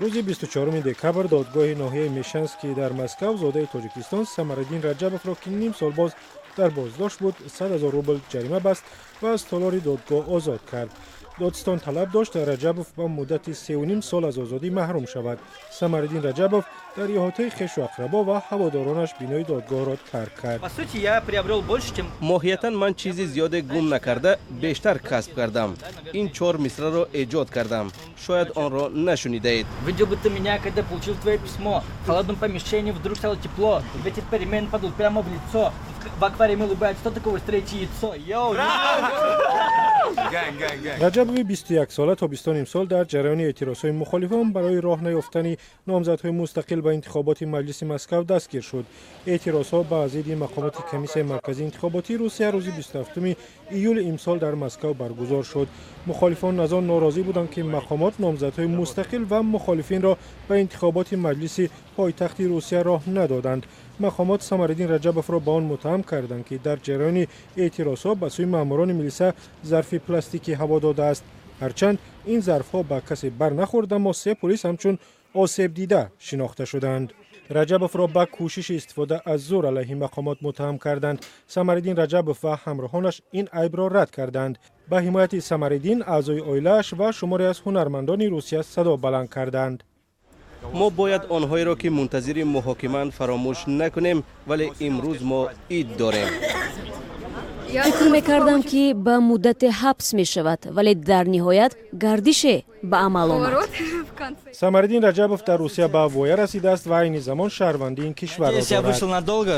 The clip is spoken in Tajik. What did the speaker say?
Рӯзи 24 декабр додгоҳи ноҳияи Мещанский дар Москав зодаи Тоҷикистон Самариддин Раҷабовро, ки ним сол боз дар боздошт буд, 100 000 рубл ҷарима баст ва аз толори додгоҳ озод кард. Додстон талаб дошт, Раҷабов ба муддати 3,5 сол аз озодӣ маҳрум шавад. Самариддин Раҷабов дар иҳотаи хешу ақрабо ва ҳаводоронаш бинои додгоҳро тарк кард. Моҳиятан ман чизи зиёде гум накарда, бештар касб кардам. Ин чор мисраро эҷод кардам, шояд онро нашунидаед. Видел бы ты меня, когда получил твое письмо. В холодном помещении вдруг стало тепло. Ветер перемен подул прямо в лицо. В аквариуме улыбается тот, у кого третье яйцо. Йоу! Раҷабови 21-сола тобистони имсол дар ҷараёни эътирозҳои мухолифон барои роҳ наёфтани номзадҳои мустақил ба интихоботи маҷлиси Москав дастгир шуд. Эътирозҳо ба зидди мақомоти Комиссияи марказии интихоботии Русия рӯзи 27 июли имсол дар Москав баргузор шуд. Мухолифон аз он норозӣ буданд, ки мақомот номзадҳои мустақил ва мухолифинро ба интихоботи маҷлиси пойтахти Русия роҳ надоданд. Мақомот Самариддин Раҷабовро ба он муттаҳам карданд, ки дар ҷараёни эътирозҳо ба сӯи маъмурони милиса зарфи пластикӣ ҳаво додааст. Ҳарчанд ин зарфҳо ба касе бар нахӯрд, аммо се пулис ҳамчун осебдида шинохта шуданд. Раҷабовро ба кӯшиши истифода аз зӯр алайҳи мақомот муттаҳам карданд. Самариддин Раҷабов ва ҳамроҳонаш ин айбро рад карданд. Ба ҳимояти Самариддин аъзои оилааш ва шуморе аз ҳунармандони Русия садо баланд карданд. Мо бояд онҳоеро, ки мунтазири муҳокимаанд, фаромӯш накунем, вале имрӯз мо ид дорем. Фикр мекардам, ки ба муддате ҳабс мешавад, вале дар ниҳоят гардише ба амал омад. Самариддин Раҷабов дар Русия ба воя расидааст ва айни замон шаҳрвандии ин кишварро Надеюсь, я дорад. Вышел надолго.